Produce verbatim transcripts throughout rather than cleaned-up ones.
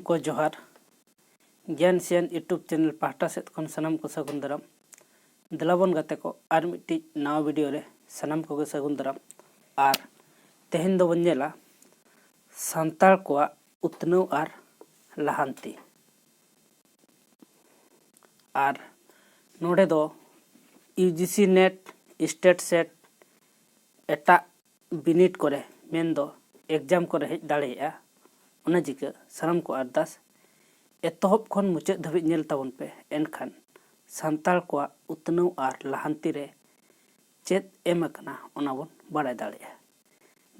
ᱠᱚ ᱡᱚᱦᱟᱨ᱾ ᱜᱮᱭᱟᱱ ᱥᱮᱭᱟᱱ YouTube ᱪᱮᱱᱮᱞ ᱯᱟᱦᱴᱟ ᱥᱮᱫ ᱠᱷᱚᱱ ᱥᱟᱱᱟᱢ ᱠᱚ ᱥᱟᱹᱜᱩᱱ ᱫᱟᱨᱟᱢ᱾ ᱫᱮᱞᱟᱵᱚᱱ ᱜᱟᱛᱮ ᱠᱚ, ᱟᱨ ᱢᱤᱫᱴᱤᱡ ᱱᱟᱣᱟ ᱵᱷᱤᱰᱤᱭᱳ ᱨᱮ ᱥᱟᱱᱟᱢ ᱠᱚᱜᱮ ᱥᱟᱹᱜᱩᱱ ᱫᱟᱨᱟᱢ᱾ ᱟᱨ ᱛᱮᱦᱮᱧ ᱫᱚᱵᱚᱱ ᱧᱮᱞᱟ ᱥᱟᱱᱛᱟᱲ ᱠᱚᱣᱟᱜ ᱩᱛᱱᱟᱹᱣ ᱟᱨ ᱞᱟᱦᱟᱱᱛᱤ᱾ ᱟᱨ ᱱᱚᱰᱮ ᱫᱚ UGC NET, STAT SET, ᱮᱴᱟᱜ ᱵᱤᱱᱤᱰ ᱠᱚᱨᱮ, ᱢᱮᱱᱫᱚ ᱮᱠᱡᱟᱢ ᱠᱚᱨᱮ ᱦᱮᱡ ᱫᱟᱲᱮᱭᱟᱜᱼᱟ᱾ ᱚᱱᱟ ᱪᱤᱠᱟᱹ ᱥᱟᱱᱟᱢ ᱠᱚ ᱟᱨᱫᱟᱥ, ᱮᱛᱚᱦᱚᱵ ᱠᱷᱚᱱ ᱢᱩᱪᱟᱹᱫ ᱫᱷᱟᱹᱵᱤᱡ ᱧᱮᱞ ᱛᱟᱵᱚᱱ ᱯᱮ, ᱮᱱᱠᱷᱟᱱ ᱥᱟᱱᱛᱟᱲ ᱠᱚᱣᱟᱜ ᱩᱛᱱᱟᱹᱣ ᱟᱨ ᱞᱟᱦᱟᱱᱛᱤ ᱨᱮ ᱪᱮᱫ ᱮᱢ ᱟᱠᱟᱱᱟ, ᱚᱱᱟ ᱵᱚᱱ ᱵᱟᱲᱟᱭ ᱫᱟᱲᱮᱭᱟᱜᱼᱟ᱾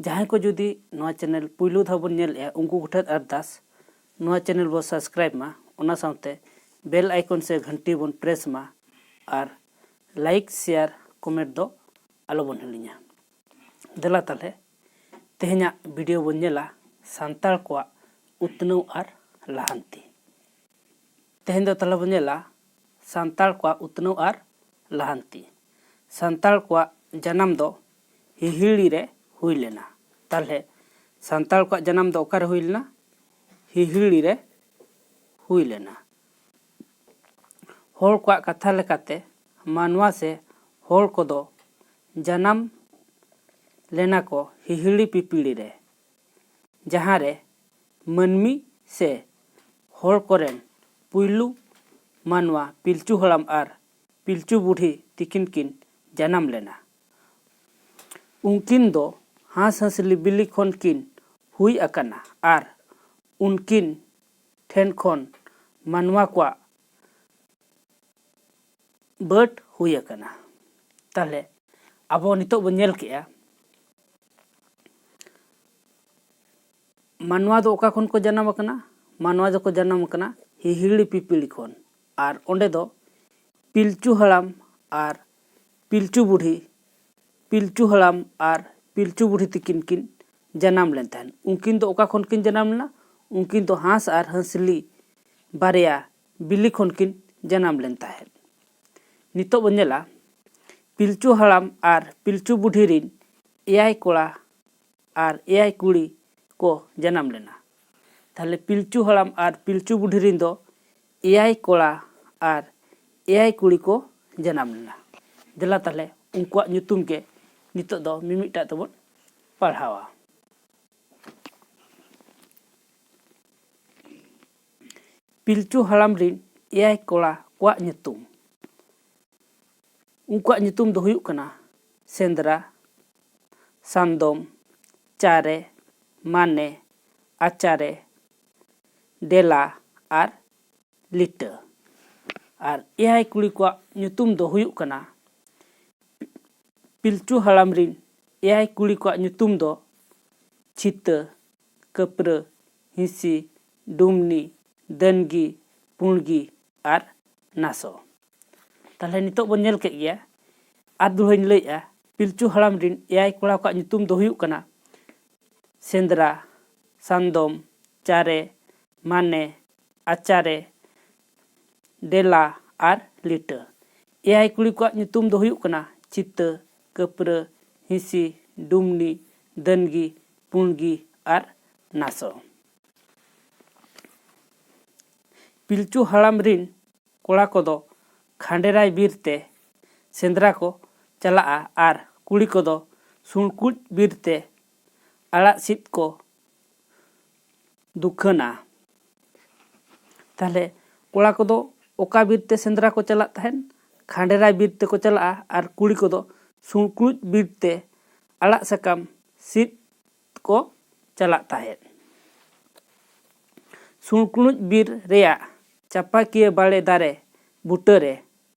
ᱡᱟᱦᱟᱸᱭ ᱠᱚ ᱡᱩᱫᱤ ᱱᱚᱣᱟ ᱪᱮᱱᱮᱞ ᱯᱩᱭᱞᱩ ᱫᱷᱟᱣ ᱵᱚᱱ ᱧᱮᱞᱮᱜᱼᱟ, ᱩᱱᱠᱩ ᱠᱚᱴᱷᱮᱱ ᱟᱨᱫᱟᱥ, ᱱᱚᱣᱟ ᱪᱮᱱᱮᱞ ᱵᱚᱱ ᱥᱟᱵᱥᱠᱨᱟᱭᱤᱵ ᱢᱟ, ᱚᱱᱟ ᱥᱟᱶᱛᱮ ᱵᱮᱞ ᱟᱭᱠᱚᱱ ᱥᱮ ᱜᱷᱟᱱᱴᱤ ᱵᱚᱱ ᱯᱨᱮᱥ ᱢᱟ, ᱟᱨ ᱞᱟᱭᱤᱠ, ᱥᱮᱭᱟᱨ, ᱠᱚᱢᱮᱱᱴ ᱫᱚ ᱟᱞᱚᱵᱚᱱ ᱦᱤᱲᱤᱧᱟ᱾ ᱫᱮᱞᱟ ᱛᱟᱦᱞᱮ ᱛᱮᱦᱮᱧᱟᱜ ᱵᱷᱤᱰᱤᱭᱳ ᱵᱚᱱ ᱧᱮᱞᱟ ᱥᱟᱱᱛᱟᱲ ᱠᱚᱣᱟᱜ ᱩᱛᱱᱟᱹᱣ ᱟᱨ ᱞᱟᱦᱟᱱᱛᱤ᱾ ᱛᱮᱦᱮᱧ ᱫᱚ ᱛᱟᱦᱞᱮ ᱵᱚᱱ ᱧᱮᱞᱟ ᱥᱟᱱᱛᱟᱲ ᱠᱚᱣᱟᱜ ᱩᱛᱱᱟᱹᱣ ᱟᱨ ᱞᱟᱦᱟᱱᱛᱤ᱾ ᱥᱟᱱᱛᱟᱲ ᱠᱚᱣᱟᱜ ᱡᱟᱱᱟᱢ ᱫᱚ ᱦᱤᱦᱤᱲᱤ ᱨᱮ ᱦᱩᱭ ᱞᱮᱱᱟ᱾ ᱛᱟᱦᱞᱮ ᱥᱟᱱᱛᱟᱲ ᱠᱚᱣᱟᱜ ᱡᱟᱱᱟᱢ ᱫᱚ ᱚᱠᱟᱨᱮ ᱦᱩᱭ ᱞᱮᱱᱟ? ᱦᱤᱦᱤᱲᱤ ᱨᱮ ᱦᱩᱭ ᱞᱮᱱᱟ᱾ ᱦᱚᱲ ᱠᱚᱣᱟᱜ ᱠᱟᱛᱷᱟ ᱞᱮᱠᱟᱛᱮ ᱢᱟᱱᱣᱟ ᱥᱮ ᱦᱚᱲ ᱠᱚᱫᱚ ᱡᱟᱱᱟᱢ ᱞᱮᱱᱟ ᱠᱚ ᱦᱤᱦᱤᱲᱤ ᱯᱤᱯᱤᱲᱤ ᱨᱮ, ᱡᱟᱦᱟᱸ ᱨᱮ ᱢᱟᱹᱱᱢᱤ ᱥᱮ ᱦᱚᱲ ᱠᱚᱨᱮᱱ ᱯᱩᱭᱞᱩ ᱢᱟᱱᱣᱟ ᱯᱤᱞᱪᱩ ᱦᱟᱲᱟᱢ ᱟᱨ ᱯᱤᱞᱪᱩ ᱵᱩᱰᱷᱤ ᱛᱤᱠᱤᱱ ᱠᱤᱱ ᱡᱟᱱᱟᱢ ᱞᱮᱱᱟ᱾ ᱩᱱᱠᱤᱱ ᱫᱚ ᱦᱟᱸᱥ ᱦᱟᱸᱥᱞᱤ ᱵᱤᱞᱤ ᱠᱷᱚᱱ ᱠᱤᱱ ᱦᱩᱭ ᱟᱠᱟᱱᱟ ᱟᱨ ᱩᱱᱠᱤᱱ ᱴᱷᱮᱱ ᱠᱷᱚᱱ ᱢᱟᱱᱣᱟ ᱠᱚᱣᱟᱜ ᱵᱟᱹᱰ ᱦᱩᱭ ᱟᱠᱟᱱᱟ᱾ ᱛᱟᱦᱞᱮ ᱟᱵᱚ ᱱᱤᱛᱚᱜ ᱵᱚᱱ ᱧᱮᱞ ᱠᱮᱜᱼᱟ, ᱢᱟᱱᱣᱟ ᱫᱚ ᱚᱠᱟ ᱠᱷᱚᱱ ᱠᱚ ᱡᱟᱱᱟᱢ ᱟᱠᱟᱱᱟ? ᱢᱟᱱᱣᱟ ᱫᱚᱠᱚ ᱡᱟᱱᱟᱢ ᱟᱠᱟᱱᱟ ᱦᱤᱦᱤᱲᱤ ᱯᱤᱯᱤᱲᱤ ᱠᱷᱚᱱ᱾ ᱟᱨ ᱚᱸᱰᱮ ᱫᱚ ᱯᱤᱞᱪᱩ ᱦᱟᱲᱟᱢ ᱟᱨ ᱯᱤᱞᱪᱩ ᱵᱩᱰᱷᱤ, ᱯᱤᱞᱪᱩ ᱦᱟᱲᱟᱢ ᱟᱨ ᱯᱤᱞᱪᱩ ᱵᱩᱰᱷᱤ ᱛᱤᱠᱤᱱ ᱠᱤᱱ ᱡᱟᱱᱟᱢ ᱞᱮᱱ ᱛᱟᱦᱮᱸᱫ᱾ ᱩᱱᱠᱤᱱ ᱫᱚ ᱚᱠᱟ ᱠᱷᱚᱱ ᱠᱤᱱ ᱡᱟᱱᱟᱢ ᱞᱮᱱᱟ? ᱩᱱᱠᱤᱱ ᱫᱚ ᱦᱟᱸᱥ ᱟᱨ ᱦᱟᱸᱥᱞᱤ ᱵᱟᱨᱭᱟ ᱵᱤᱞᱤ ᱠᱷᱚᱱ ᱠᱤᱱ ᱡᱟᱱᱟᱢ ᱞᱮᱱ ᱛᱟᱦᱮᱸᱫ᱾ ᱱᱤᱛᱚᱜ ᱵᱚᱱ ᱧᱮᱞᱟ, ᱯᱤᱞᱪᱩ ᱦᱟᱲᱟᱢ ᱟᱨ ᱯᱤᱞᱪᱩ ᱵᱩᱰᱷᱤ ᱨᱤᱱ ᱮᱭᱟᱭ ᱠᱚᱲᱟ ᱟᱨ ᱮᱭᱟᱭ ᱠᱩᱲᱤ ᱠᱚ ᱡᱟᱱᱟᱢ ᱞᱮᱱᱟ᱾ ᱛᱟᱦᱞᱮ ᱯᱤᱞᱪᱩ ᱦᱟᱲᱟᱢ ᱟᱨ ᱯᱤᱞᱪᱩ ᱵᱩᱰᱷᱤ ᱨᱤᱱ ᱫᱚ ᱮᱭᱟᱭ ᱠᱚᱲᱟ ᱟᱨ ᱮᱭᱟᱭ ᱠᱩᱲᱤ ᱠᱚ ᱡᱟᱱᱟᱢ ᱞᱮᱱᱟ᱾ ᱫᱮᱞᱟ ᱛᱟᱦᱞᱮ ᱩᱱᱠᱩᱣᱟᱜ ᱧᱩᱛᱩᱢ ᱜᱮ ᱱᱤᱛᱚᱜ ᱫᱚ ᱢᱤᱢᱤᱫᱴᱟᱜ ᱛᱮᱵᱚᱱ ᱯᱟᱲᱦᱟᱣᱟ᱾ ᱯᱤᱞᱪᱩ ᱦᱟᱲᱟᱢ ᱨᱤᱱ ᱮᱭᱟᱭ ᱠᱚᱲᱟ ᱠᱚᱣᱟᱜ ᱧᱩᱛᱩᱢ᱾ ᱩᱱᱠᱩᱣᱟᱜ ᱧᱩᱛᱩᱢ ᱫᱚ ᱦᱩᱭᱩᱜ ᱠᱟᱱᱟ ᱥᱮᱸᱫᱽᱨᱟ, ᱥᱟᱱᱫᱚᱢ, ᱪᱟᱨᱮ, ᱢᱟᱱᱮ, ᱟᱪᱟᱨᱮ, ᱰᱮᱞᱟ ᱟᱨ ᱞᱤᱴᱟᱹ᱾ ᱟᱨ ᱮᱭᱟᱭ ᱠᱩᱲᱤ ᱠᱚᱣᱟᱜ ᱧᱩᱛᱩᱢ ᱫᱚ ᱦᱩᱭᱩᱜ ᱠᱟᱱᱟ, ᱯᱤᱞᱪᱩ ᱦᱟᱲᱟᱢ ᱨᱤᱱ ᱮᱭᱟᱭ ᱠᱩᱲᱤ ᱠᱚᱣᱟᱜ ᱧᱩᱛᱩᱢ ᱫᱚ ᱪᱷᱤᱛᱟᱹ, ᱠᱟᱹᱯᱨᱟᱹ, ᱦᱤᱸᱥᱤ, ᱰᱩᱢᱱᱤ, ᱫᱟᱹᱱᱜᱤ, ᱯᱩᱬᱜᱤ ᱟᱨ ᱱᱟᱥᱚ᱾ ᱛᱟᱦᱞᱮ ᱱᱤᱛᱚᱜ ᱵᱚᱱ ᱧᱮᱞ ᱠᱮᱫ ᱜᱮᱭᱟ, ᱟᱨ ᱫᱚᱦᱲᱟᱧ ᱞᱟᱹᱭᱮᱜᱼᱟ, ᱯᱤᱞᱪᱩ ᱦᱟᱲᱟᱢ ᱨᱤᱱ ᱮᱭᱟᱭ ᱠᱚᱲᱟ ᱠᱚᱣᱟᱜ ᱧᱩᱛᱩᱢ ᱫᱚ ᱦᱩᱭᱩᱜ ᱠᱟᱱᱟ ᱥᱮᱸᱫᱽᱨᱟ, ᱥᱟᱱᱫᱚᱢ, ᱪᱟᱨᱮ, ᱢᱟᱱᱮ, ᱟᱪᱟᱨᱮ, ᱰᱮᱞᱟ ᱟᱨ ᱞᱤᱴᱟᱹ᱾ ᱮᱭᱟᱭ ᱠᱩᱲᱤ ᱠᱚᱣᱟᱜ ᱧᱩᱛᱩᱢ ᱫᱚ ᱦᱩᱭᱩᱜ ᱠᱟᱱᱟ ᱪᱷᱤᱛᱟᱹ, ᱠᱟᱹᱯᱨᱟᱹ, ᱦᱤᱸᱥᱤ, ᱰᱩᱢᱱᱤ, ᱫᱟᱹᱱᱜᱤ, ᱯᱩᱬᱜᱤ ᱟᱨ ᱱᱟᱥᱚ᱾ ᱯᱤᱞᱪᱩ ᱦᱟᱲᱟᱢ ᱨᱤᱱ ᱠᱚᱲᱟ ᱠᱚᱫᱚ ᱠᱷᱟᱸᱰᱮᱨᱟᱭ ᱵᱤᱨ ᱛᱮ ᱥᱮᱸᱫᱽᱨᱟ ᱠᱚ ᱪᱟᱞᱟᱜᱼᱟ ᱟᱨ ᱠᱩᱲᱤ ᱠᱚᱫᱚ ᱥᱩᱬᱠᱩᱡ ᱵᱤᱨ ᱛᱮ ᱟᱲᱟᱜ ᱥᱤᱫ ᱠᱚ ᱫᱩᱠᱷᱟᱹᱱᱟ᱾ ᱛᱟᱦᱞᱮ ᱠᱚᱲᱟ ᱠᱚᱫᱚ ᱚᱠᱟ ᱵᱤᱨ ᱛᱮ ᱥᱮᱸᱫᱽᱨᱟ ᱠᱚ ᱪᱟᱞᱟᱜ ᱛᱟᱦᱮᱸᱫ? ᱠᱷᱟᱸᱰᱮᱨᱟᱭ ᱵᱤᱨ ᱛᱮᱠᱚ ᱪᱟᱞᱟᱜᱼᱟ ᱟᱨ ᱠᱩᱲᱤ ᱠᱚᱫᱚ ᱥᱩᱬᱠᱩᱡ ᱵᱤᱨ ᱛᱮ ᱟᱲᱟᱜ ᱥᱟᱠᱟᱢ ᱥᱤᱫ ᱠᱚ ᱪᱟᱞᱟᱜ ᱛᱟᱦᱮᱸᱫ᱾ ᱥᱩᱬᱠᱩᱡ ᱵᱤᱨ ᱨᱮᱭᱟᱜ ᱪᱟᱯᱟᱠᱤᱭᱟᱹ ᱵᱟᱲᱮ ᱫᱟᱨᱮ ᱵᱩᱴᱟᱹᱨᱮ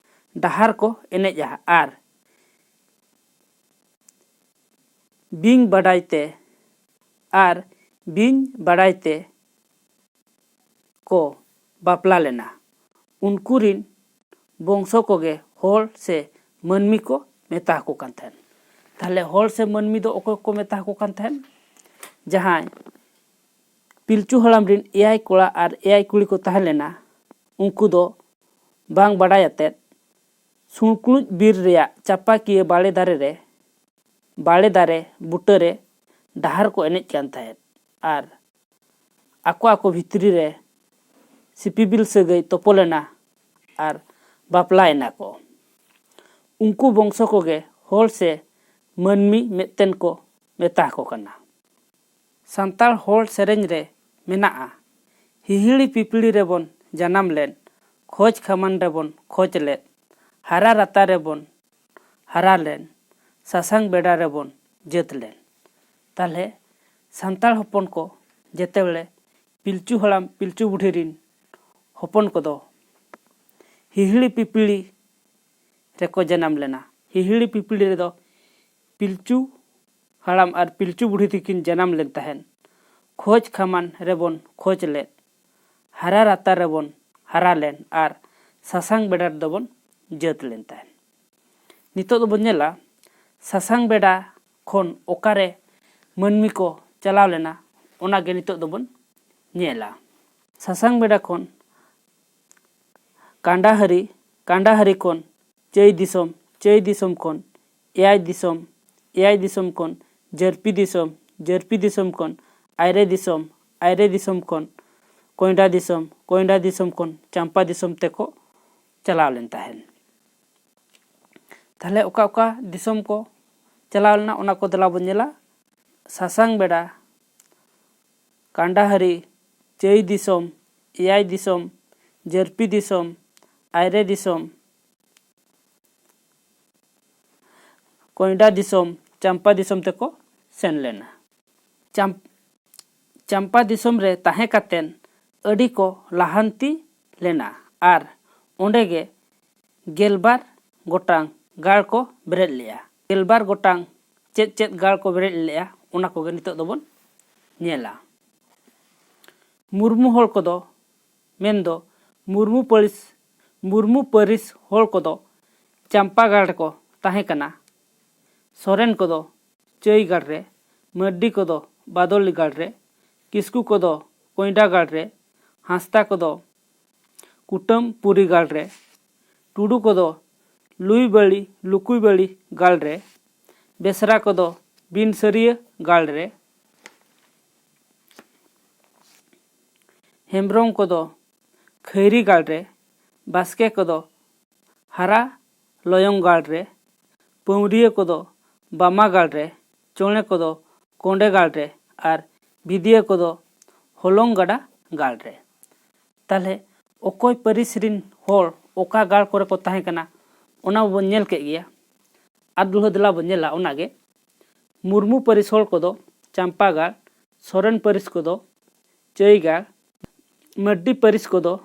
ᱰᱟᱦᱟᱨ ᱠᱚ ᱮᱱᱮᱡᱼᱟ ᱟᱨ ᱵᱤᱧ ᱵᱟᱰᱟᱭ ᱛᱮ, ᱟᱨ ᱵᱤᱧ ᱵᱟᱰᱟᱭ ᱛᱮ ᱠᱚ ᱵᱟᱯᱞᱟ ᱞᱮᱱᱟ᱾ ᱩᱱᱠᱩ ᱨᱤᱱ ᱵᱚᱝᱥᱚ ᱠᱚᱜᱮ ᱦᱚᱲ ᱥᱮ ᱢᱟᱹᱱᱢᱤ ᱠᱚ ᱢᱮᱛᱟ ᱟᱠᱚ ᱠᱟᱱ ᱛᱟᱦᱮᱸᱫ᱾ ᱛᱟᱦᱞᱮ ᱦᱚᱲ ᱥᱮ ᱢᱟᱹᱱᱢᱤ ᱫᱚ ᱚᱠᱚᱭ ᱠᱚ ᱢᱮᱛᱟ ᱟᱠᱚ ᱠᱟᱱ ᱛᱟᱦᱮᱸᱫ? ᱡᱟᱦᱟᱸᱭ ᱯᱤᱞᱪᱩ ᱦᱟᱲᱟᱢ ᱨᱤᱱ ᱮᱭᱟᱭ ᱠᱚᱲᱟ ᱟᱨ ᱮᱭᱟᱭ ᱠᱩᱲᱤ ᱠᱚ ᱛᱟᱦᱮᱸ ᱞᱮᱱᱟ, ᱩᱱᱠᱩ ᱫᱚ ᱵᱟᱝ ᱵᱟᱰᱟᱭ ᱟᱛᱮᱫ ᱥᱩᱬᱠᱩᱡ ᱵᱤᱨ ᱨᱮᱭᱟᱜ ᱪᱟᱯᱟᱠᱤᱭᱟᱹ ᱵᱟᱲᱮ ᱫᱟᱨᱮ ᱨᱮ, ᱵᱟᱲᱮ ᱫᱟᱨᱮ ᱵᱩᱴᱟᱹᱨᱮ ᱰᱟᱦᱟᱨ ᱠᱚ ᱮᱱᱮᱡ ᱠᱟᱱ ᱛᱟᱦᱮᱸᱫ ᱟᱨ ᱟᱠᱚ ᱟᱠᱚ ᱵᱷᱤᱛᱨᱤ ᱨᱮ ᱥᱤᱯᱤᱵᱤᱞ ᱥᱟᱹᱜᱟᱹᱭ ᱛᱚᱯᱚᱞᱮᱱᱟ ᱟᱨ ᱵᱟᱯᱞᱟᱭᱮᱱᱟ ᱠᱚ᱾ ᱩᱱᱠᱩ ᱵᱚᱝᱥᱚ ᱠᱚᱜᱮ ᱦᱚᱲ ᱥᱮ ᱢᱟᱹᱱᱢᱤ ᱢᱮᱫᱴᱮᱱ ᱠᱚ ᱢᱮᱛᱟ ᱠᱚ ᱠᱟᱱᱟ᱾ ᱥᱟᱱᱛᱟᱲ ᱦᱚᱲ ᱥᱮᱨᱮᱧ ᱨᱮ ᱢᱮᱱᱟᱜᱼᱟ, ᱦᱤᱦᱤᱲᱤ ᱯᱤᱯᱤᱲᱤ ᱨᱮᱵᱚᱱ ᱡᱟᱱᱟᱢ ᱞᱮᱱ, ᱠᱷᱚᱡᱽ ᱠᱷᱟᱢᱟᱱ ᱨᱮᱵᱚᱱ ᱠᱷᱚᱡᱽ ᱞᱮᱫ, ᱦᱟᱨᱟ ᱨᱟᱛᱟ ᱨᱮᱵᱚᱱ ᱦᱟᱨᱟ ᱞᱮᱱ, ᱥᱟᱥᱟᱝ ᱵᱮᱰᱟ ᱨᱮᱵᱚᱱ ᱡᱟᱹᱛ ᱞᱮᱱ᱾ ᱛᱟᱦᱞᱮ ᱥᱟᱱᱛᱟᱲ ᱦᱚᱯᱚᱱ ᱠᱚ ᱡᱮᱛᱮᱵᱮᱲᱮ ᱯᱤᱞᱪᱩ ᱦᱟᱲᱟᱢ ᱯᱤᱞᱪᱩ ᱵᱩᱰᱷᱤ ᱨᱤᱱ ᱦᱚᱯᱚᱱ ᱠᱚᱫᱚ ᱦᱤᱦᱤᱲᱤ ᱯᱤᱯᱤᱲᱤ ᱨᱮᱠᱚ ᱡᱟᱱᱟᱢ ᱞᱮᱱᱟ᱾ ᱦᱤᱦᱤᱲᱤ ᱯᱤᱯᱤᱲᱤ ᱨᱮᱫᱚ ᱯᱤᱞᱪᱩ ᱦᱟᱲᱟᱢ ᱟᱨ ᱯᱤᱞᱪᱩ ᱵᱩᱰᱷᱤ ᱛᱤᱠᱤᱱ ᱡᱟᱱᱟᱢ ᱞᱮᱱ ᱛᱟᱦᱮᱸᱱ᱾ ᱠᱷᱚᱡᱽ ᱠᱷᱟᱢᱟᱱ ᱨᱮᱵᱚᱱ ᱠᱷᱚᱡᱽ ᱞᱮᱫ, ᱦᱟᱨᱟ ᱨᱟᱛᱟ ᱨᱮᱵᱚᱱ ᱦᱟᱨᱟ ᱞᱮᱱ ᱟᱨ ᱥᱟᱥᱟᱝ ᱵᱮᱰᱟ ᱨᱮᱫᱚ ᱵᱚᱱ ᱡᱟᱹᱛ ᱞᱮᱱ ᱛᱟᱦᱮᱸᱱ᱾ ᱱᱤᱛᱚᱜ ᱫᱚᱵᱚᱱ ᱧᱮᱞᱟ ᱥᱟᱥᱟᱝ ᱵᱮᱰᱟ ᱠᱷᱚᱱ ᱚᱠᱟᱨᱮ ᱢᱟᱹᱱᱢᱤ ᱠᱚ ᱪᱟᱞᱟᱣ ᱞᱮᱱᱟ, ᱚᱱᱟᱜᱮ ᱱᱤᱛᱚᱜ ᱫᱚᱵᱚᱱ ᱧᱮᱞᱟ᱾ ᱥᱟᱥᱟᱝ ᱵᱮᱰᱟ ᱠᱷᱚᱱ ᱠᱟᱸᱰᱟᱦᱟᱹᱨᱤ, ᱠᱟᱸᱰᱟᱦᱟᱹᱨᱤ ᱠᱷᱚᱱ ᱪᱟᱹᱭ ᱫᱤᱥᱚᱢ, ᱪᱟᱹᱭ ᱫᱤᱥᱚᱢ ᱠᱷᱚᱱ ᱮᱭᱟᱭ ᱫᱤᱥᱚᱢ, ᱮᱭᱟᱭ ᱫᱤᱥᱚᱢ ᱠᱷᱚᱱ ᱡᱟᱹᱨᱯᱤ ᱫᱤᱥᱚᱢ, ᱡᱟᱹᱨᱯᱤ ᱫᱤᱥᱚᱢ ᱠᱷᱚᱱ ᱟᱭᱨᱮ ᱫᱤᱥᱚᱢ, ᱟᱭᱨᱮ ᱫᱤᱥᱚᱢ ᱠᱷᱚᱱ ᱠᱚᱭᱰᱟ ᱫᱤᱥᱚᱢ, ᱠᱚᱭᱰᱟ ᱫᱤᱥᱚᱢ ᱠᱷᱚᱱ ᱪᱟᱢᱯᱟ ᱫᱤᱥᱚᱢ ᱛᱮᱠᱚ ᱪᱟᱞᱟᱣ ᱞᱮᱱ ᱛᱟᱦᱮᱸᱱ᱾ ᱛᱟᱦᱞᱮ ᱚᱠᱟ ᱚᱠᱟ ᱫᱤᱥᱚᱢ ᱠᱚ ᱪᱟᱞᱟᱣ ᱞᱮᱱᱟ, ᱚᱱᱟ ᱠᱚ ᱫᱮᱞᱟ ᱵᱚᱱ ᱧᱮᱞᱟ᱾ ᱥᱟᱥᱟᱝ ᱵᱮᱰᱟ, ᱠᱟᱸᱰᱟᱦᱟᱹᱨᱤ, ᱪᱟᱹᱭ ᱫᱤᱥᱚᱢ, ᱮᱭᱟᱭ ᱫᱤᱥᱚᱢ, ᱡᱟᱹᱨᱯᱤ ᱫᱤᱥᱚᱢ, ᱟᱭᱨᱮ ᱫᱤᱥᱚᱢ, ᱠᱚᱭᱰᱟ ᱫᱤᱥᱚᱢ, ᱪᱟᱢᱯᱟ ᱫᱤᱥᱚᱢ ᱛᱮᱠᱚ ᱥᱮᱱ ᱞᱮᱱᱟ᱾ ᱪᱟᱢ-, ᱪᱟᱢᱯᱟ ᱫᱤᱥᱚᱢ ᱨᱮ ᱛᱟᱦᱮᱸ ᱠᱟᱛᱮᱱ ᱟᱹᱰᱤ ᱠᱚ ᱞᱟᱦᱟᱱᱛᱤ ᱞᱮᱱᱟ ᱟᱨ ᱚᱸᱰᱮ ᱜᱮ ᱜᱮᱞᱵᱟᱨ ᱜᱚᱴᱟᱝ ᱜᱟᱲ ᱠᱚ ᱵᱮᱨᱮᱫ ᱞᱮᱫᱼᱟ᱾ ᱜᱮᱞᱵᱟᱨ ᱜᱚᱴᱟᱝ ᱪᱮᱫ ᱪᱮᱫ ᱜᱟᱲ ᱠᱚ ᱵᱮᱨᱮᱫ ᱞᱮᱫᱼᱟ, ᱚᱱᱟ ᱠᱚᱜᱮ ᱱᱤᱛᱚᱜ ᱫᱚᱵᱚᱱ ᱧᱮᱞᱟ᱾ ᱢᱩᱨᱢᱩ ᱦᱚᱲ ᱠᱚᱫᱚ, ᱢᱮᱱᱫᱚ ᱢᱩᱨᱢᱩ ᱯᱟᱹᱨᱤᱥ, ᱢᱩᱨᱢᱩ ᱯᱟᱹᱨᱤᱥ ᱦᱚᱲ ᱠᱚᱫᱚ ᱪᱟᱢᱯᱟ ᱜᱟᱲ ᱨᱮᱠᱚ ᱛᱟᱦᱮᱸ ᱠᱟᱱᱟ᱾ ᱥᱚᱨᱮᱱ ᱠᱚᱫᱚ ᱪᱟᱹᱭ ᱜᱟᱲ ᱨᱮ, ᱢᱟᱹᱨᱰᱤ ᱠᱚᱫᱚ ᱵᱟᱫᱚᱞᱤ ᱜᱟᱲ ᱨᱮ, ᱠᱤᱥᱠᱩ ᱠᱚᱫᱚ ᱠᱚᱭᱰᱟ ᱜᱟᱲ ᱨᱮ, ᱦᱟᱸᱥᱫᱟ ᱠᱚᱫᱚ ᱠᱩᱴᱟᱹᱢ ᱯᱩᱨᱤ ᱜᱟᱲ ᱨᱮ, ᱴᱩᱰᱩ ᱠᱚᱫᱚ ᱞᱩᱭᱵᱟᱹᱲᱤ, ᱞᱩᱠᱩᱭᱵᱟᱹᱲᱤ ᱜᱟᱲ ᱨᱮ, ᱵᱮᱥᱨᱟ ᱠᱚᱫᱚ ᱵᱤᱱᱥᱟᱹᱨᱤᱭᱟᱹ ᱜᱟᱲ ᱨᱮ, ᱦᱮᱢᱵᱽᱨᱚᱢ ᱠᱚᱫᱚ ᱠᱷᱟᱹᱭᱨᱤ ᱜᱟᱲ ᱨᱮ, ᱵᱟᱥᱠᱮ ᱠᱚᱫᱚ ᱦᱟᱨᱟ ᱞᱚᱭᱚᱝ ᱜᱟᱲ ᱨᱮ, ᱯᱟᱹᱣᱨᱤᱭᱟᱹ ᱠᱚᱫᱚ ᱵᱟᱢᱟ ᱜᱟᱲ ᱨᱮ, ᱪᱚᱬᱮ ᱠᱚᱫᱚ ᱠᱚᱸᱰᱮ ᱜᱟᱲ ᱨᱮ ᱟᱨ ᱵᱷᱤᱫᱤᱭᱟᱹ ᱠᱚᱫᱚ ᱦᱚᱞᱚᱝ ᱜᱟᱰᱟ ᱜᱟᱲ ᱨᱮ᱾ ᱛᱟᱦᱞᱮ ᱚᱠᱚᱭ ᱯᱟᱹᱨᱤᱥ ᱨᱤᱱ ᱦᱚᱲ ᱚᱠᱟ ᱜᱟᱲ ᱠᱚᱨᱮ ᱠᱚ ᱛᱟᱦᱮᱸ ᱠᱟᱱᱟ, ᱚᱱᱟ ᱵᱚᱱ ᱧᱮᱞ ᱠᱮᱫ ᱜᱮᱭᱟ᱾ ᱟᱨ ᱫᱩᱦᱲᱟᱹ ᱫᱮᱞᱟ ᱵᱚᱱ ᱧᱮᱞᱟ ᱚᱱᱟᱜᱮ᱾ ᱢᱩᱨᱢᱩ ᱯᱟᱹᱨᱤᱥ ᱦᱚᱲ ᱠᱚᱫᱚ ᱪᱟᱢᱯᱟ ᱜᱟᱲ, ᱥᱚᱨᱮᱱ ᱯᱟᱹᱨᱤᱥ ᱠᱚᱫᱚ ᱪᱟᱹᱭ ᱜᱟᱲ, ᱢᱟᱹᱨᱰᱤ ᱯᱟᱹᱨᱤᱥ ᱠᱚᱫᱚ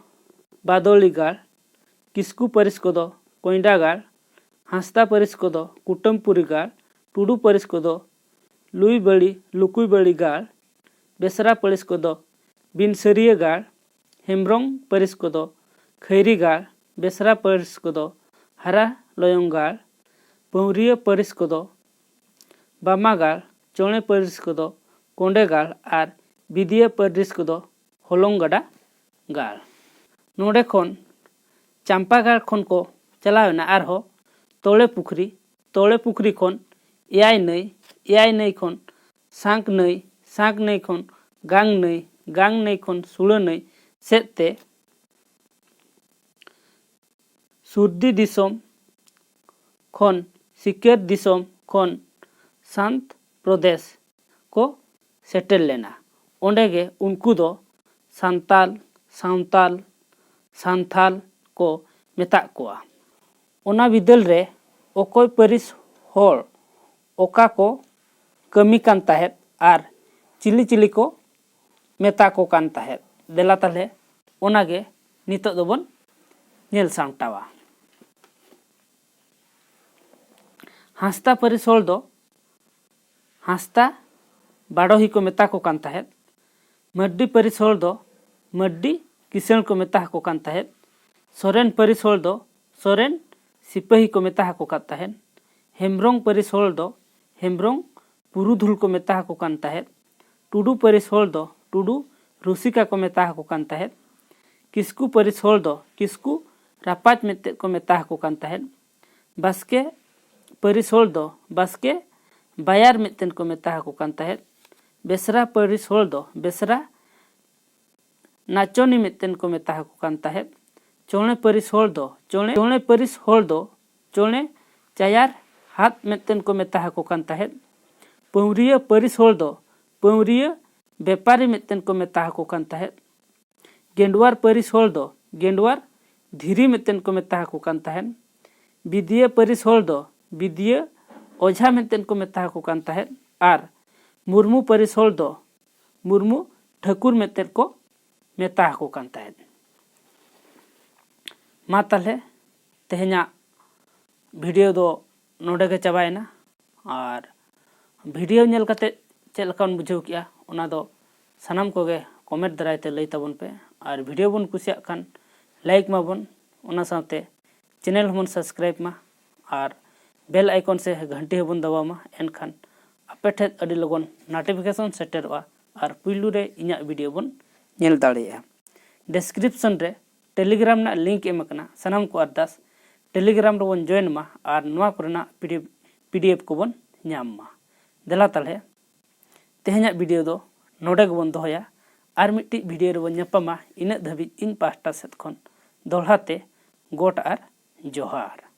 ᱵᱟᱫᱚᱞᱤ ᱜᱟᱲ, ᱠᱤᱥᱠᱩ ᱯᱟᱹᱨᱤᱥ ᱠᱚᱫᱚ ᱠᱚᱭᱰᱟ ᱜᱟᱲ, ᱦᱟᱸᱥᱫᱟ ᱯᱟᱹᱨᱤᱥ ᱠᱚᱫᱚ ᱠᱩᱴᱟᱹᱢᱯᱩᱨᱤ ᱜᱟᱲ, ᱴᱩᱰᱩ ᱯᱟᱹᱨᱤᱥ ᱠᱚᱫᱚ ᱞᱩᱭᱵᱟᱹᱲᱤ, ᱞᱩᱠᱩᱭᱵᱟᱹᱲᱤ ᱜᱟᱲ, ᱵᱮᱥᱨᱟ ᱯᱟᱹᱨᱤᱥ ᱠᱚᱫᱚ ᱵᱤᱱᱥᱟᱹᱨᱤᱭᱟᱹ ᱜᱟᱲ, ᱦᱮᱢᱵᱽᱨᱚᱢ ᱯᱟᱹᱨᱤᱥ ᱠᱚᱫᱚ ᱠᱷᱟᱹᱭᱨᱤ ᱜᱟᱲ, ᱵᱮᱥᱨᱟ ᱯᱟᱹᱨᱤᱥ ᱠᱚᱫᱚ ᱦᱟᱨᱟ ᱞᱚᱭᱚᱝ ᱜᱟᱲ, ᱯᱟᱹᱣᱨᱤᱭᱟᱹ ᱯᱟᱹᱨᱤᱥ ᱠᱚᱫᱚ ᱵᱟᱢᱟ ᱜᱟᱲ, ᱪᱚᱬᱮ ᱯᱟᱹᱨᱤᱥ ᱠᱚᱫᱚ ᱠᱚᱸᱰᱮ ᱜᱟᱲ ᱟᱨ ᱵᱤᱫᱤᱭᱟᱹ ᱯᱟᱹᱨᱤᱥ ᱠᱚᱫᱚ ᱦᱚᱞᱚᱝ ᱜᱟᱰᱟ ᱜᱟᱲ᱾ ᱱᱚᱰᱮ ᱠᱷᱚᱱ ᱪᱟᱢᱯᱟ ᱜᱟᱲ ᱠᱷᱚᱱ ᱠᱚ ᱪᱟᱞᱟᱣ ᱮᱱᱟ ᱟᱨᱦᱚᱸ ᱛᱚᱲᱮ ᱯᱩᱠᱷᱨᱤ, ᱛᱚᱲᱮ ᱯᱩᱠᱷᱨᱤ ᱠᱷᱚᱱ ᱮᱭᱟᱭ ᱱᱟᱹᱭ, ᱮᱭᱟᱭ ᱱᱟᱹᱭ ᱠᱷᱚᱱ ᱥᱟᱸᱠ ᱱᱟᱹᱭ, ᱥᱟᱸᱠ ᱱᱟᱹᱭ ᱠᱷᱚᱱ ᱜᱟᱝ ᱱᱟᱹᱭ, ᱜᱟᱝ ᱱᱟᱹᱭ ᱠᱷᱚᱱ ᱥᱩᱲᱟᱹ ᱱᱟᱹᱭ ᱥᱮᱫ ᱛᱮ ᱥᱩᱨᱫᱤ ᱫᱤᱥᱚᱢ ᱠᱷᱚᱱ ᱥᱤᱠᱟᱹᱨ ᱫᱤᱥᱚᱢ ᱠᱷᱚᱱ ᱥᱟᱱᱛ ᱯᱨᱚᱫᱮᱥ ᱠᱚ ᱥᱮᱴᱮᱨ ᱞᱮᱱᱟ᱾ ᱚᱸᱰᱮ ᱜᱮ ᱩᱱᱠᱩ ᱫᱚ ᱥᱟᱱᱛᱟᱞ, ᱥᱟᱶᱛᱟᱞ, ᱥᱟᱱᱛᱷᱟᱞ ᱠᱚ ᱢᱮᱛᱟᱜ ᱠᱚᱣᱟ᱾ ᱚᱱᱟ ᱵᱤᱫᱟᱹᱞ ᱨᱮ ᱚᱠᱚᱭ ᱯᱟᱹᱨᱤᱥ ᱦᱚᱲ ᱚᱠᱟ ᱠᱚ ᱠᱟᱹᱢᱤ ᱠᱟᱱ ᱛᱟᱦᱮᱸᱫ ᱟᱨ ᱪᱤᱞᱤ ᱪᱤᱞᱤ ᱠᱚ ᱢᱮᱛᱟ ᱠᱚ ᱠᱟᱱ ᱛᱟᱦᱮᱸᱫ? ᱫᱮᱞᱟ ᱛᱟᱦᱞᱮ ᱚᱱᱟᱜᱮ ᱱᱤᱛᱚᱜ ᱫᱚᱵᱚᱱ ᱧᱮᱞ ᱥᱟᱢᱴᱟᱣᱟ᱾ ᱦᱟᱸᱥᱫᱟ ᱯᱟᱹᱨᱤᱥ ᱦᱚᱲ ᱫᱚ ᱦᱟᱸᱥᱫᱟ ᱵᱟᱰᱚᱦᱤ ᱠᱚ ᱢᱮᱛᱟ ᱠᱚ ᱠᱟᱱ ᱛᱟᱦᱮᱸᱫ᱾ ᱢᱟᱹᱨᱰᱤ ᱯᱟᱹᱨᱤᱥ ᱦᱚᱲ ᱫᱚ ᱢᱟᱹᱨᱰᱤ ᱠᱤᱥᱟᱹᱬ ᱠᱚ ᱢᱮᱛᱟ ᱟᱠᱚ ᱠᱟᱱ ᱛᱟᱦᱮᱸᱫ᱾ ᱥᱚᱨᱮᱱ ᱯᱟᱹᱨᱤᱥ ᱦᱚᱲ ᱫᱚ ᱥᱚᱨᱮᱱ ᱥᱤᱯᱟᱹᱦᱤ ᱠᱚ ᱢᱮᱛᱟ ᱟᱠᱚ ᱠᱟᱱ ᱛᱟᱦᱮᱸᱫ᱾ ᱦᱮᱢᱵᱽᱨᱚᱢ ᱯᱟᱹᱨᱤᱥ ᱦᱚᱲ ᱫᱚ ᱦᱮᱢᱵᱽᱨᱚᱢ ᱯᱩᱨᱩᱫᱷᱩᱞ ᱠᱚ ᱢᱮᱛᱟ ᱟᱠᱚ ᱠᱟᱱ ᱛᱟᱦᱮᱸᱫ᱾ ᱴᱩᱰᱩ ᱯᱟᱹᱨᱤᱥ ᱦᱚᱲ ᱫᱚ ᱴᱩᱰᱩ ᱨᱩᱥᱤᱠᱟ ᱠᱚ ᱢᱮᱛᱟ ᱟᱠᱚ ᱠᱟᱱ ᱛᱟᱦᱮᱸᱫ᱾ ᱠᱤᱥᱠᱩ ᱯᱟᱹᱨᱤᱥ ᱦᱚᱲ ᱫᱚ ᱠᱤᱥᱠᱩ ᱨᱟᱯᱟᱡᱽ ᱢᱮᱱᱛᱮ ᱠᱚ ᱢᱮᱛᱟ ᱟᱠᱚ ᱠᱟᱱ ᱛᱟᱦᱮᱸᱫ᱾ ᱵᱟᱥᱠᱮ ᱯᱟᱹᱨᱤᱥ ᱦᱚᱲ ᱫᱚ ᱵᱟᱥᱠᱮ ᱵᱟᱭᱟᱨ ᱢᱮᱱᱛᱮ ᱠᱚ ᱢᱮᱛᱟ ᱟᱠᱚ ᱠᱟᱱ ᱛᱟᱦᱮᱸᱫ᱾ ᱵᱮᱥᱨᱟ ᱯᱟᱹᱨᱤᱥ ᱦᱚᱲ ᱫᱚ ᱵᱮᱥᱨᱟ ᱱᱟᱪᱚᱱᱤ ᱢᱮᱱᱛᱮᱱ ᱠᱚ ᱢᱮᱛᱟ ᱟᱠᱚ ᱠᱟᱱ ᱛᱟᱦᱮᱸᱫ᱾ ᱪᱚᱬᱮ ᱯᱟᱹᱨᱤᱥ ᱦᱚᱲ ᱫᱚ ᱪᱚᱬᱮ ᱪᱚᱬᱮ ᱯᱟᱹᱨᱤᱥ ᱦᱚᱲ ᱫᱚ ᱪᱚᱬᱮ ᱪᱟᱭᱟᱨ ᱦᱟᱛ ᱢᱮᱱᱛᱮᱱ ᱠᱚ ᱢᱮᱛᱟ ᱟᱠᱚ ᱠᱟᱱ ᱛᱟᱦᱮᱸᱫ᱾ ᱯᱟᱹᱣᱨᱤᱭᱟᱹ ᱯᱟᱹᱨᱤᱥ ᱦᱚᱲ ᱫᱚ ᱯᱟᱹᱣᱨᱤᱭᱟᱹ ᱵᱮᱯᱟᱨᱤ ᱢᱮᱱᱛᱮᱱ ᱠᱚ ᱢᱮᱛᱟ ᱟᱠᱚ ᱠᱟᱱ ᱛᱟᱦᱮᱸᱫ᱾ ᱜᱮᱸᱰᱣᱟᱨ ᱯᱟᱹᱨᱤᱥ ᱦᱚᱲ ᱫᱚ ᱜᱮᱸᱰᱣᱟᱨ ᱫᱷᱤᱨᱤ ᱢᱮᱱᱛᱮᱱ ᱠᱚ ᱢᱮᱛᱟ ᱟᱠᱚ ᱠᱟᱱ ᱛᱟᱦᱮᱸᱫ᱾ ᱵᱤᱫᱤᱭᱟᱹ ᱯᱟᱹᱨᱤᱥ ᱦᱚᱲ ᱫᱚ ᱵᱤᱫᱤᱭᱟᱹ ᱚᱡᱷᱟ ᱢᱮᱱᱛᱮᱱ ᱠᱚ ᱢᱮᱛᱟ ᱟᱠᱚ ᱠᱟᱱ ᱛᱟᱦᱮᱸᱫ᱾ ᱟᱨ ᱢᱩᱨᱢᱩ ᱯᱟᱹᱨᱤᱥ ᱦᱚᱲ ᱫᱚ ᱢᱩᱨᱢᱩ ᱴᱷᱟᱹᱠᱩᱨ ᱢᱮᱱᱛᱮᱱ ᱠᱚ ᱢᱮᱛᱟ ᱟᱠᱚ ᱠᱟᱱ ᱛᱟᱦᱮᱸᱫ᱾ ᱢᱟ ᱛᱟᱦᱞᱮ, ᱛᱮᱦᱮᱧᱟᱜ ᱵᱷᱤᱰᱤᱭᱳ ᱫᱚ ᱱᱚᱰᱮ ᱜᱮ ᱪᱟᱵᱟᱭᱮᱱᱟ᱾ ᱟᱨ ᱵᱷᱤᱰᱤᱭᱳ ᱧᱮᱞ ᱠᱟᱛᱮ ᱪᱮᱫ ᱞᱮᱠᱟ ᱵᱚᱱ ᱵᱩᱡᱷᱟᱹᱣ ᱠᱮᱜᱼᱟ, ᱚᱱᱟ ᱫᱚ ᱥᱟᱱᱟᱢ ᱠᱚᱜᱮ ᱠᱚᱢᱮᱱᱴ ᱫᱟᱨᱟᱭ ᱛᱮ ᱞᱟᱹᱭ ᱛᱟᱵᱚᱱ ᱯᱮ᱾ ᱟᱨ ᱵᱷᱤᱰᱤᱭᱳ ᱵᱚᱱ ᱠᱩᱥᱤᱭᱟᱜ ᱠᱷᱟᱱ ᱞᱟᱭᱤᱠ ᱢᱟᱵᱚᱱ, ᱚᱱᱟ ᱥᱟᱶᱛᱮ ᱪᱮᱱᱮᱞ ᱦᱚᱸᱵᱚᱱ ᱥᱟᱵᱥᱠᱨᱟᱭᱤᱵ ᱢᱟ ᱟᱨ ᱵᱮᱞ ᱟᱭᱠᱚᱱ ᱥᱮ ᱜᱷᱟᱱᱴᱤ ᱦᱚᱸᱵᱚᱱ ᱫᱟᱵᱟᱣ ᱢᱟ᱾ ᱮᱱᱠᱷᱟᱱ ᱟᱯᱮ ᱴᱷᱮᱱ ᱟᱹᱰᱤ ᱞᱚᱜᱚᱱ ᱱᱳᱴᱤᱯᱷᱤᱠᱮᱥᱚᱱ ᱥᱮᱴᱮᱨᱚᱜᱼᱟ ᱟᱨ ᱯᱩᱭᱞᱩ ᱨᱮ ᱤᱧᱟᱹᱜ ᱵᱷᱤᱰᱤᱭᱳ ᱵᱚᱱ ᱧᱮᱞ ᱫᱟᱲᱮᱭᱟᱜᱼᱟ᱾ ᱰᱮᱥᱠᱨᱤᱯᱥᱚᱱ ᱨᱮ ᱴᱮᱞᱤᱜᱨᱟᱢ ᱨᱮᱱᱟᱜ ᱞᱤᱝᱠ ᱮᱢ ᱟᱠᱟᱱᱟ᱾ ᱥᱟᱱᱟᱢ ᱠᱚ ᱟᱨᱫᱟᱥ ᱴᱮᱞᱤᱜᱨᱟᱢ ᱨᱮᱵᱚᱱ ᱡᱚᱭᱮᱱ ᱢᱟ ᱟᱨ ᱱᱚᱣᱟ ᱠᱚᱨᱮᱱᱟᱜ ᱯᱤᱰᱤ ᱯᱤᱰᱤᱮᱯᱷ ᱠᱚᱵᱚᱱ ᱧᱟᱢ ᱢᱟ᱾ ᱫᱮᱞᱟ ᱛᱟᱦᱞᱮ, ᱛᱮᱦᱮᱧᱟᱜ ᱵᱷᱤᱰᱤᱭᱳ ᱫᱚ ᱱᱚᱰᱮ ᱜᱮᱵᱚᱱ ᱫᱚᱦᱚᱭᱟ᱾ ᱟᱨ ᱢᱤᱫᱴᱤᱡ ᱵᱷᱤᱰᱤᱭᱳ ᱨᱮᱵᱚᱱ ᱧᱟᱯᱟᱢᱟ᱾ ᱤᱱᱟᱹᱜ ᱫᱷᱟᱹᱵᱤᱡ ᱤᱧ ᱯᱟᱦᱴᱟ ᱥᱮᱫ ᱠᱷᱚᱱ ᱫᱚᱦᱲᱟ ᱛᱮ ᱜᱚᱰ ᱟᱨ ᱡᱚᱦᱟᱨ᱾